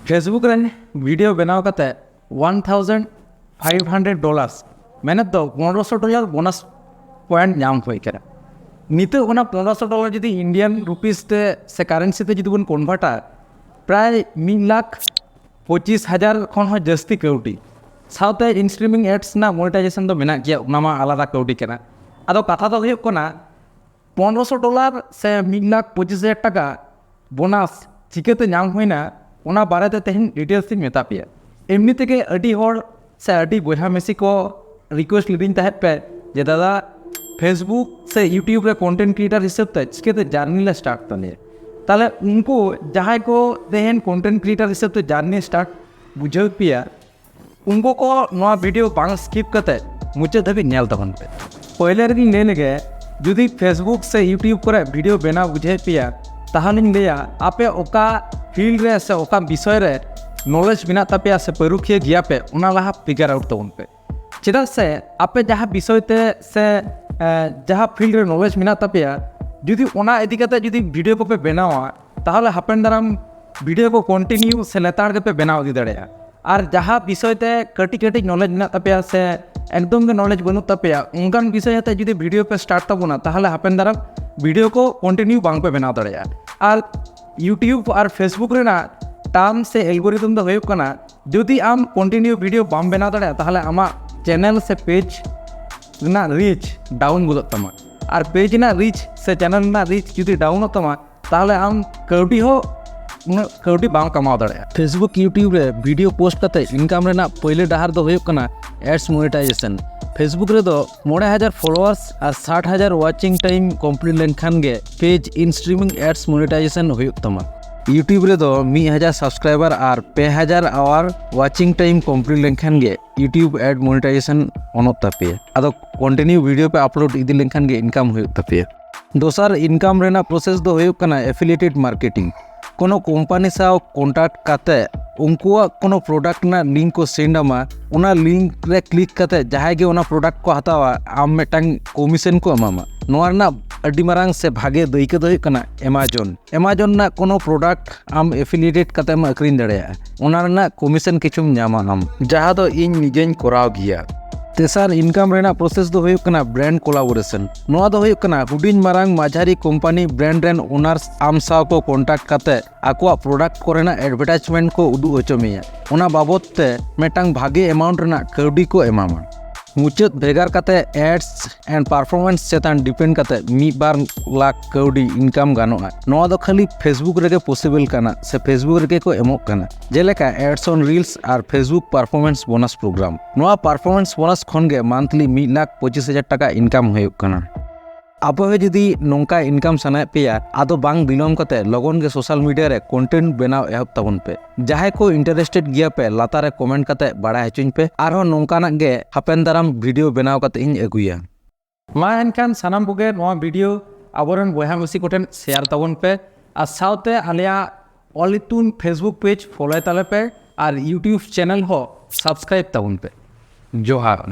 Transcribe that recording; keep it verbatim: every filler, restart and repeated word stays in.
Facebook ᱨᱮ video ᱵᱮᱱᱟᱣ ᱠᱟᱛᱮ one thousand five hundred dollars, ᱢᱮᱱᱮᱫ ᱫᱚ ᱯᱚᱱᱨᱚᱥᱚ ᱰᱚᱞᱟᱨ ᱵᱳᱱᱟᱥ ᱯᱚᱭᱮᱱᱴ ᱧᱟᱢ ᱦᱩᱭ ᱠᱟᱱᱟ᱾ ᱱᱤᱛᱚᱜ ᱚᱱᱟ ᱯᱚᱱᱨᱚᱥᱚ ᱰᱚᱞᱟᱨ ᱡᱩᱫᱤ ᱤᱱᱰᱤᱭᱟᱱ ᱨᱩᱯᱤᱥ ᱛᱮ ᱥᱮ ᱠᱟᱨᱮᱱᱥᱤ ᱛᱮ ᱡᱩᱫᱤ ᱵᱚᱱ ᱠᱚᱱᱵᱷᱟᱨᱴᱟ, ᱯᱨᱟᱭ ᱢᱤᱫ ᱞᱟᱠᱷ ᱯᱚᱸᱪᱤᱥ ᱦᱟᱡᱟᱨ ᱠᱷᱚᱱ ᱦᱚᱸ ᱡᱟᱹᱥᱛᱤ ᱠᱟᱹᱣᱰᱤ᱾ ᱥᱟᱶᱛᱮ ᱤᱱ ᱥᱴᱨᱤᱢᱤᱝ ᱮᱰᱥ ᱨᱮᱱᱟᱜ ᱢᱚᱱᱮᱴᱟᱭᱡᱮᱥᱚᱱ ᱫᱚ ᱢᱮᱱᱟᱜ ᱜᱮᱭᱟ, ᱚᱱᱟ ᱢᱟ ᱟᱞᱟᱫᱟ ᱠᱟᱹᱣᱰᱤ ᱠᱟᱱᱟ᱾ ᱟᱫᱚ ᱠᱟᱛᱷᱟ ᱫᱚ ᱦᱩᱭᱩᱜ ᱠᱟᱱᱟ, ᱯᱚᱱᱨᱚᱥᱚ ᱰᱚᱞᱟᱨ ᱥᱮ ᱢᱤᱫ ᱞᱟᱠᱷ ᱯᱚᱸᱪᱤᱥ ᱦᱟᱡᱟᱨ ᱴᱟᱠᱟ ᱵᱳᱱᱟᱥ ᱪᱤᱠᱟᱹᱛᱮ ᱧᱟᱢ ᱦᱩᱭᱱᱟ, ᱚᱱᱟ ᱵᱟᱨᱮᱛᱮ ᱛᱮᱦᱮᱧ ᱰᱤᱴᱮᱞᱥ ᱤᱧ ᱢᱮᱛᱟ ᱯᱮᱭᱟ᱾ ᱮᱢᱱᱤ ᱛᱮᱜᱮ ᱟᱹᱰᱤ ᱦᱚᱲ ᱥᱮ ᱟᱹᱰᱤ ᱵᱚᱭᱦᱟ ᱢᱤᱥᱤ ᱠᱚ ᱨᱤᱠᱩᱭᱮᱥᱴ ᱞᱤᱫᱤᱧ ᱛᱟᱦᱮᱸᱫ ᱯᱮ ᱡᱮ, "ᱫᱟᱫᱟ, Facebook ᱥᱮ YouTube ᱨᱮ ᱠᱚᱱᱴᱮᱱᱴ ᱠᱨᱤᱭᱮᱴᱟᱨ ᱦᱤᱥᱟᱹᱵ ᱛᱮ ᱪᱤᱠᱟᱹᱛᱮ ᱡᱟᱨᱱᱤ ᱞᱮ ᱥᱴᱟᱨᱴ ᱛᱟᱞᱮᱭᱟ?" ᱛᱟᱦᱞᱮ ᱩᱱᱠᱩ ᱡᱟᱦᱟᱸᱭ ᱠᱚ ᱛᱮᱦᱮᱧ ᱠᱚᱱᱴᱮᱱᱴ ᱠᱨᱤᱭᱮᱴᱟᱨ ᱦᱤᱥᱟᱹᱵ ᱛᱮ ᱡᱟᱨᱱᱤ ᱥᱴᱟᱨᱴ ᱵᱩᱡᱷᱟᱹᱣ ᱯᱮᱭᱟ, ᱩᱱᱠᱩ ᱠᱚ ᱱᱚᱣᱟ ᱵᱷᱤᱰᱤᱭᱳ ᱵᱟᱝ ᱥᱠᱤᱯ ᱠᱟᱛᱮ ᱢᱩᱪᱟᱹᱫ ᱫᱷᱟᱹᱵᱤᱡ ᱧᱮᱞ ᱛᱟᱵᱚᱱ ᱯᱮ᱾ ᱯᱳᱭᱞᱳ ᱨᱮᱜᱤᱧ ᱞᱟᱹᱭ ᱞᱮᱜᱮ, ᱡᱩᱫᱤ Facebook ᱥᱮ YouTube ᱠᱚᱨᱮ ᱵᱷᱤᱰᱤᱭᱳ ᱵᱮᱱᱟᱣ ᱵᱩᱡᱷᱟᱹᱣ ᱯᱮᱭᱟ, ᱛᱟᱦᱚᱞᱮᱧ ᱞᱟᱹᱭᱟ ᱟᱯᱮ ᱚᱠᱟ ᱯᱷᱤᱞᱰ ᱨᱮ ᱥᱮ ᱚᱠᱟ ᱵᱤᱥᱚᱭ ᱨᱮ ᱱᱚᱞᱮᱡᱽ ᱢᱮᱱᱟᱜ ᱛᱟᱯᱮᱭᱟ ᱥᱮ ᱯᱟᱹᱨᱩᱠᱷᱤᱭᱟᱹ ᱜᱮᱭᱟ ᱯᱮ, ᱚᱱᱟ ᱞᱟᱦᱟ ᱯᱷᱤᱜᱟᱨ ᱟᱣᱩᱴ ᱛᱟᱵᱚᱱ ᱯᱮ᱾ ᱪᱮᱫᱟᱜ ᱥᱮ ᱟᱯᱮ ᱡᱟᱦᱟᱸ ᱵᱤᱥᱚᱭ ᱛᱮ ᱥᱮ, ᱮ, ᱡᱟᱦᱟᱸ ᱯᱷᱤᱞᱰ ᱨᱮ ᱱᱚᱞᱮᱡᱽ ᱢᱮᱱᱟᱜ ᱛᱟᱯᱮᱭᱟ, ᱡᱩᱫᱤ ᱚᱱᱟ ᱤᱫᱤ ᱠᱟᱛᱮ ᱡᱩᱫᱤ ᱵᱷᱤᱰᱤᱭᱳ ᱠᱚᱯᱮ ᱵᱮᱱᱟᱣᱟ, ᱛᱟᱦᱚᱞᱮ ᱦᱟᱯᱮᱱ ᱫᱟᱨᱟᱢ ᱵᱷᱤᱰᱤᱭᱳ ᱠᱚ ᱠᱚᱱᱴᱤᱱᱤᱭᱩ ᱥᱮ ᱞᱮᱛᱟᱲ ᱜᱮᱯᱮ ᱵᱮᱱᱟᱣ ᱤᱫᱤ ᱫᱟᱲᱮᱭᱟᱜᱼᱟ᱾ ᱟᱨ ᱡᱟᱦᱟᱸ ᱵᱤᱥᱚᱭ ᱛᱮ ᱠᱟᱹᱴᱤᱡ ᱠᱟᱹᱴᱤᱡ ᱱᱚᱞᱮᱡᱽ ᱢᱮᱱᱟᱜ ᱛᱟᱯᱮᱭᱟ ᱥᱮ ᱮᱠᱫᱚᱢ ᱜᱮ ᱱᱚᱞᱮᱡᱽ ᱵᱟᱹᱱᱩᱜ ᱛᱟᱯᱮᱭᱟ, ᱚᱱᱠᱟᱱ ᱵᱤᱥᱚᱭ ᱟᱛᱮ ᱡᱩᱫᱤ ᱵᱷᱤᱰᱤᱭᱳ ᱯᱮ ᱥᱴᱟᱨᱴ ᱛᱟᱵᱚᱱᱟ, ᱛᱟᱦᱚᱞᱮ ᱦᱟᱯᱮᱱ ᱫᱟᱨᱟᱢ ᱵᱷᱤᱰᱤᱭᱳ ᱠᱚ ᱠᱚᱱᱴᱤᱱᱤᱭᱩ ᱵᱟᱝ ᱯᱮ ᱵᱮᱱᱟᱣ ᱫᱟᱲᱮᱭᱟᱜᱼᱟ᱾ ᱟᱨ YouTube ᱟᱨ Facebook ᱨᱮᱱᱟᱜ ᱴᱟᱨᱢ ᱥᱮ ᱮᱞᱜᱳᱨᱤᱫᱚᱢ ᱫᱚ ᱦᱩᱭᱩᱜ ᱠᱟᱱᱟ, ᱡᱩᱫᱤ ᱟᱢ ᱠᱚᱱᱴᱤᱱᱤᱭᱩ ᱵᱷᱤᱰᱤᱭᱳ ᱵᱟᱢ ᱵᱮᱱᱟᱣ ᱫᱟᱲᱮᱭᱟᱜᱼᱟ, ᱛᱟᱦᱚᱞᱮ ᱟᱢᱟᱜ ᱪᱮᱱᱮᱞ ᱥᱮ ᱯᱮᱡᱽ ᱨᱮᱱᱟᱜ ᱨᱤᱪ ᱰᱟᱣᱩᱱ ᱜᱚᱫᱚᱜ ᱛᱟᱢᱟ᱾ ᱟᱨ ᱯᱮᱡᱽ ᱨᱮᱱᱟᱜ ᱨᱤᱪ ᱥᱮ ᱪᱮᱱᱮᱞ ᱨᱮᱱᱟᱜ ᱨᱤᱪ ᱡᱩᱫᱤ ᱰᱟᱣᱩᱱᱚᱜ ᱛᱟᱢᱟ, ᱛᱟᱦᱚᱞᱮ ᱟᱢ ᱠᱟᱹᱣᱰᱤ ᱦᱚᱸ ᱩᱱᱟᱹᱜ ᱠᱟᱹᱣᱰᱤ ᱵᱟᱢ ᱠᱟᱢᱟᱣ ᱫᱟᱲᱮᱭᱟᱜᱼᱟ᱾ Facebook, YouTube ᱨᱮ ᱵᱷᱤᱰᱤᱭᱳ ᱯᱳᱥᱴ ᱠᱟᱛᱮ ᱤᱱᱠᱟᱢ ᱨᱮᱱᱟᱜ ᱯᱳᱭᱞᱳ ᱰᱟᱦᱟᱨ ᱫᱚ ᱦᱩᱭᱩᱜ ᱠᱟᱱᱟ ᱮᱰᱥ ᱢᱚᱱᱮᱴᱟᱭᱡᱮᱥᱚᱱ᱾ Facebook ᱨᱮᱫᱚ ᱢᱚᱬᱮ ᱦᱟᱡᱟᱨ ᱯᱷᱚᱞᱳᱣᱟᱨᱥ ᱟᱨ ᱥᱟᱴ ᱦᱟᱡᱟᱨ ᱣᱟᱪᱤᱝ ᱴᱟᱭᱤᱢ ᱠᱚᱢᱯᱞᱤᱴ ᱞᱮᱱᱠᱷᱟᱱ ᱜᱮ ᱯᱮᱡᱽ ᱤᱱ ᱥᱴᱨᱤᱢᱤᱝ ᱮᱰᱥ ᱢᱚᱱᱮᱴᱟᱭᱡᱮᱥᱚᱱ ᱦᱩᱭᱩᱜ ᱛᱟᱢᱟ᱾ YouTube ᱨᱮᱫᱚ ᱢᱤᱫ ᱦᱟᱡᱟᱨ ᱥᱟᱵᱥᱠᱨᱟᱭᱵᱟᱨ ᱟᱨ ᱯᱮ ᱦᱟᱡᱟᱨ ᱟᱣᱟᱨ ᱣᱟᱪᱤᱝ ᱴᱟᱭᱤᱢ ᱠᱚᱢᱯᱞᱤᱴ ᱞᱮᱱᱠᱷᱟᱱ ᱜᱮ YouTube ᱮᱰ ᱢᱚᱱᱮᱴᱟᱭᱡᱮᱥᱚᱱ ᱚᱱᱚᱜ ᱛᱟᱯᱮᱭᱟ᱾ ᱟᱫᱚ ᱠᱚᱱᱴᱤᱱᱤᱭᱩ ᱵᱷᱤᱰᱤᱭᱳ ᱯᱮ ᱟᱯᱞᱳᱰ ᱤᱫᱤ ᱞᱮᱱᱠᱷᱟᱱ ᱜᱮ ᱤᱱᱠᱟᱢ ᱦᱩᱭᱩᱜ ᱛᱟᱯᱮᱭᱟ᱾ ᱫᱚᱥᱟᱨ ᱤᱱᱠᱟᱢ ᱨᱮᱱᱟᱜ ᱯᱨᱚᱥᱮᱥ ᱫᱚ ᱦᱩᱭᱩᱜ ᱠᱟᱱᱟ ᱮᱯᱷᱤᱞᱤᱭᱮᱴᱮᱰ ᱢᱟᱨᱠᱮᱴᱤᱝ᱾ ᱠᱳᱱᱳ ᱠᱳᱢᱯᱟᱱᱤ ᱥᱟᱶ ᱠᱚᱱᱴᱟᱠᱴ ᱠᱟᱛᱮ ᱩᱱᱠᱩᱣᱟᱜ ᱠᱳᱱᱳ product ᱨᱮᱱᱟᱜ link ᱠᱚ send ᱟᱢᱟ, ᱚᱱᱟ link ᱨᱮ click ᱠᱟᱛᱮ ᱡᱟᱦᱟᱸᱭ ᱜᱮ ᱚᱱᱟ product ᱠᱚ ᱦᱟᱛᱟᱣᱟ, ᱟᱢ ᱢᱤᱫᱴᱟᱝ commission ᱠᱚ ᱮᱢᱟᱢᱟ᱾ ᱱᱚᱣᱟ ᱨᱮᱱᱟᱜ ᱟᱹᱰᱤ ᱢᱟᱨᱟᱝ ᱥᱮ ᱵᱷᱟᱜᱮ ᱫᱟᱹᱭᱠᱟᱹ ᱫᱚ ᱦᱩᱭᱩᱜ ᱠᱟᱱᱟ Amazon᱾ Amazon ᱨᱮᱱᱟᱜ ᱠᱳᱱᱳ product ᱟᱢ affiliate ᱠᱟᱛᱮᱢ ᱟᱹᱠᱷᱨᱤᱧ ᱫᱟᱲᱮᱭᱟᱜᱼᱟ, ᱚᱱᱟ ᱨᱮᱱᱟᱜ commission ᱠᱤᱪᱷᱩᱢ ᱧᱟᱢᱟ ᱟᱢ, ᱡᱟᱦᱟᱸ ᱫᱚ ᱤᱧ ᱱᱤᱡᱮᱧ ᱠᱚᱨᱟᱣ ᱜᱮᱭᱟ᱾ ᱛᱮᱥᱟᱨ income ᱨᱮᱱᱟᱜ process ᱫᱚ ᱦᱩᱭᱩᱜ ᱠᱟᱱᱟ brand collaboration᱾ ᱱᱚᱣᱟ ᱫᱚ ᱦᱩᱭᱩᱜ ᱠᱟᱱᱟ ᱦᱩᱰᱤᱧ ᱢᱟᱨᱟᱝ ᱢᱟᱡᱷᱟᱨᱤ company brand ᱨᱮᱱ owners ᱟᱢ ᱥᱟᱶ ᱠᱚ contact ᱠᱟᱛᱮ ᱟᱠᱚᱣᱟᱜ product ᱠᱚᱨᱮᱱᱟᱜ advertisement ᱠᱚ ᱩᱫᱩᱜ ᱦᱚᱪᱚ ᱢᱮᱭᱟ, ᱚᱱᱟ ᱵᱟᱵᱚᱫ ᱛᱮ ᱢᱤᱫᱴᱟᱝ ᱵᱷᱟᱜᱮ amount ᱨᱮᱱᱟᱜ ᱠᱟᱹᱣᱰᱤ ᱠᱚ ᱮᱢᱟᱢᱟ᱾ ᱢᱩᱪᱟᱹᱫ ᱵᱷᱮᱜᱟᱨ ᱠᱟᱛᱮ ads and performance ᱪᱮᱛᱟᱱ depend ᱠᱟᱛᱮ ᱢᱤᱫ ᱵᱟᱨ ᱞᱟᱠᱷ ᱠᱟᱹᱣᱰᱤ income ᱜᱟᱱᱚᱜᱼᱟ᱾ ᱱᱚᱣᱟ ᱫᱚ ᱠᱷᱟᱹᱞᱤ Facebook ᱨᱮᱜᱮ possible ᱠᱟᱱᱟ ᱥᱮ Facebook ᱨᱮᱜᱮ ᱠᱚ ᱮᱢᱚᱜ ᱠᱟᱱᱟ, ᱡᱮᱞᱮᱠᱟ ads on reels R Facebook performance bonus program᱾ ᱱᱚᱣᱟ performance bonus ᱠᱷᱚᱱ ᱜᱮ monthly ᱢᱤᱫ ᱞᱟᱠᱷ ᱯᱚᱸᱪᱤᱥ ᱦᱟᱡᱟᱨ ᱴᱟᱠᱟ income ᱦᱩᱭᱩᱜ ᱠᱟᱱᱟ᱾ ᱟᱯᱮ ᱦᱚᱸ ᱡᱩᱫᱤ ᱱᱚᱝᱠᱟ income ᱥᱟᱱᱟᱭᱮᱫ ᱯᱮᱭᱟ, ᱟᱫᱚ ᱵᱟᱝ ᱵᱤᱞᱚᱢ ᱠᱟᱛᱮ ᱞᱚᱜᱚᱱ ᱜᱮ social media ᱨᱮ content ᱵᱮᱱᱟᱣ ᱮᱦᱚᱵ ᱛᱟᱵᱚᱱ ᱯᱮ᱾ ᱡᱟᱦᱟᱸᱭ ᱠᱚ interested ᱜᱮᱭᱟ ᱯᱮ, ᱞᱟᱛᱟᱨ ᱨᱮ comment ᱠᱟᱛᱮ ᱵᱟᱲᱟᱭ ᱦᱚᱪᱚᱧ ᱯᱮ, ᱟᱨᱦᱚᱸ ᱱᱚᱝᱠᱟᱱᱟᱜ ᱜᱮ ᱦᱟᱯᱮᱱ ᱫᱟᱨᱟᱢ video ᱵᱮᱱᱟᱣ ᱠᱟᱛᱮ ᱤᱧ ᱟᱹᱜᱩᱭᱟ᱾ ᱢᱟ ᱮᱱᱠᱷᱟᱱ ᱥᱟᱱᱟᱢ ᱠᱚᱜᱮ ᱱᱚᱣᱟ video ᱟᱵᱚᱨᱮᱱ ᱵᱚᱭᱦᱟ ᱢᱤᱥᱤ ᱠᱚᱴᱷᱮᱱ share ᱛᱟᱵᱚᱱ ᱯᱮ, ᱟᱨ ᱥᱟᱶᱛᱮ ᱟᱞᱮᱭᱟᱜ ᱚᱞ ᱤᱛᱩᱱ Facebook page follow ᱛᱟᱞᱮ ᱯᱮ ᱟᱨ YouTube channel ᱦᱚᱸ subscribe ᱛᱟᱵᱚᱱ ᱯᱮ᱾ ᱡᱚᱦᱟᱨ᱾